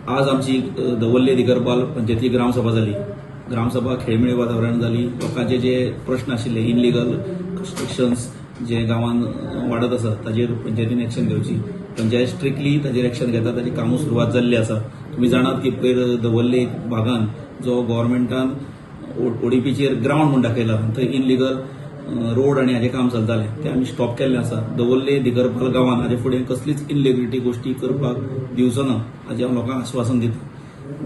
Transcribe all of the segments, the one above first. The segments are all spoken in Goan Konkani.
आज आमची दवर्ले दिगरपाल पंचायती ग्रामसभा जाली. ग्रामसभा खेळमेळी वातावरण जाली. लोकांचे जे प्रश्न आशिल्ले, इनलिगल कन्स्ट्रक्शन्स जे गांवांत वाडत आसा, ताजेर पंचायतीन एक्शन घेवची. पंचायत स्ट्रिक्टली ताजेर एक्शन घेता. ताजी कामां सुरवात जाल्ली आसा. तुमी जाणात की पयर दवर्ले भागान जो गव्हर्मेंटान ओडीपीचेर ग्रावंड म्हूण दाखयला, थंय इनलिगल रोड आनी हाजें काम चलतालें, तें आमी स्टॉप केल्लें आसा. दवर्ले दिगरपाल गांवांत हाजे फुडें कसलीच इनलिगलिटी गोश्टी करपाक दिवचो ना, हाजें हांव लोकांक आश्वासन दिता.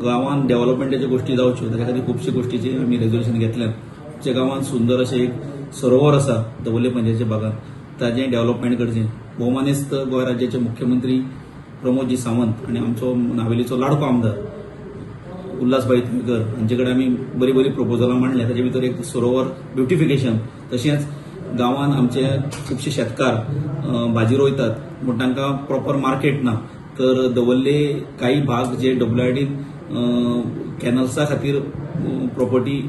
गांवांत डेव्हलपमेंटाच्यो गोश्टी जावच्यो, ताच्या खातीर खुबश्यो गोश्टीचे आमी रेजोल्युशन घेतल्यात. आमच्या गांवांत सुंदर अशें एक सरोवर आसा दवर्ले पंचायतीच्या भागांत, ताजें डेव्हलपमेंट करचें. भोवमानेस्त गोंय राज्याचे मुख्यमंत्री प्रमोदजी सावंत आनी आमचो नावेलीचो लाडको आमदार उल्हासभाई तुयकर हांचे कडेन आमी बरी बरी प्रपोजलां मांडल्या. ताचे भितर एक सरोवर ब्युटिफिकेशन, तशेंच गांवांत आमचे खुबशे शेतकार भाजी रोयतात, पूण तांकां प्रॉपर मार्केट ना. तर दवर्ले काही भाग जे डब्ल्यूआयडीन कॅनल्सा खातीर प्रॉपर्टी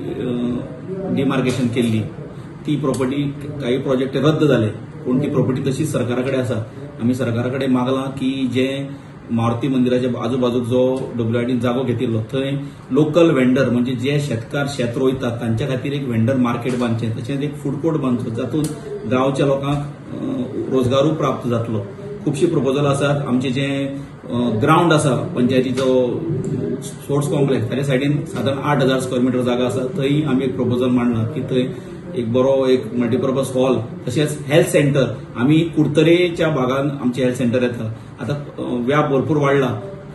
डिमार्केशन केल्ली, ती प्रॉपर्टी काही प्रोजेक्ट रद्द जाले, पूण ती प्रॉपर्टी तशीच सरकारा कडेन आसा. आमी सरकारा कडेन मागलां की जे मारुती मंदिराच्या आजूबाजूक जो डब्ल्यूआयडीन जागो घेतिल्लो, थंय लोकल वेंडर, म्हणजे जे शेतकार शेत रोयतात, तांच्या खातीर एक वेंडर मार्केट बांदचें, तशेंच एक फूड कोर्ट बांदचो, जातूंत गांवच्या लोकांक रोजगारूय प्राप्त जातलो. खुबशीं प्रपोजल आसात. आमचे जे ग्रावंड आसा, पंचायतीचो स्पोर्ट्स कॉम्प्लेक्स, ताच्या सायडीन सादारण 8000 स्क्वेअर मिटर जागा आसा. थंय आमी एक प्रपोजल मांडला की थंय एक बरो एक मल्टीपर्पज हॉल, तशेंच हेल्थ सेंटर. आमी कुडतरेच्या भागान आमचें हेल्थ सेंटर येता. आतां व्याप भरपूर वाडला.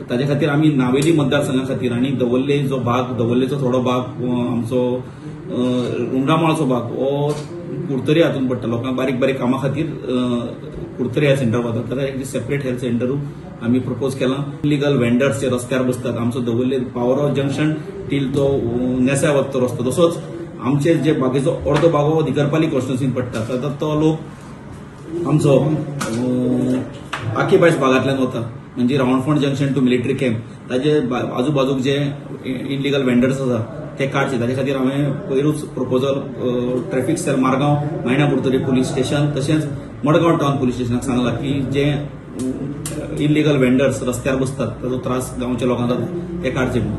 ताजे खातीर आमी नावेली मतदारसंघा खातीर आनी दवर्ले जो भाग, दवर्लेचो थोडो भाग, आमचो रुंडामाळचो भाग हो कुडतरी हातून पडटा. लोकांक बारीक बारीक कामां खातीर कुडतरी हेल्थ सेंटर वतात. जाल्यार एक सेपरेट हेल्थ सेंटरूय आमी प्रपोज केलां. इलिगल वेंडर्स जे रस्त्यार बसतात, आमचो दवर्ले पावर हाऊस जंक्शन टील तो नेसाय वता तो रस्तो, तसोच आमचे जे बाकीचो अर्दो भाग हो दिगरपाली कॉन्स्टिट्युन्सीन पडटा. आतां तो लोक आमचो आकीबायस भागांतल्यान वता, म्हणजे Ravanfond junction to military camp, ताजे आजूबाजूक जे इनलिगल वेंडर्स आसा ते काडचे. ताजे खातीर हांवें पयरूच proposal traffic cell Margao, Maina Curtorim police station, तशेंच मडगांव टावन पुलीस स्टेशनाक सांगलां की जे इनलिगल वेंडर्स रस्त्यार बसतात, ताजो त्रास गांवच्या लोकांक जाता, ते काडचे म्हणून.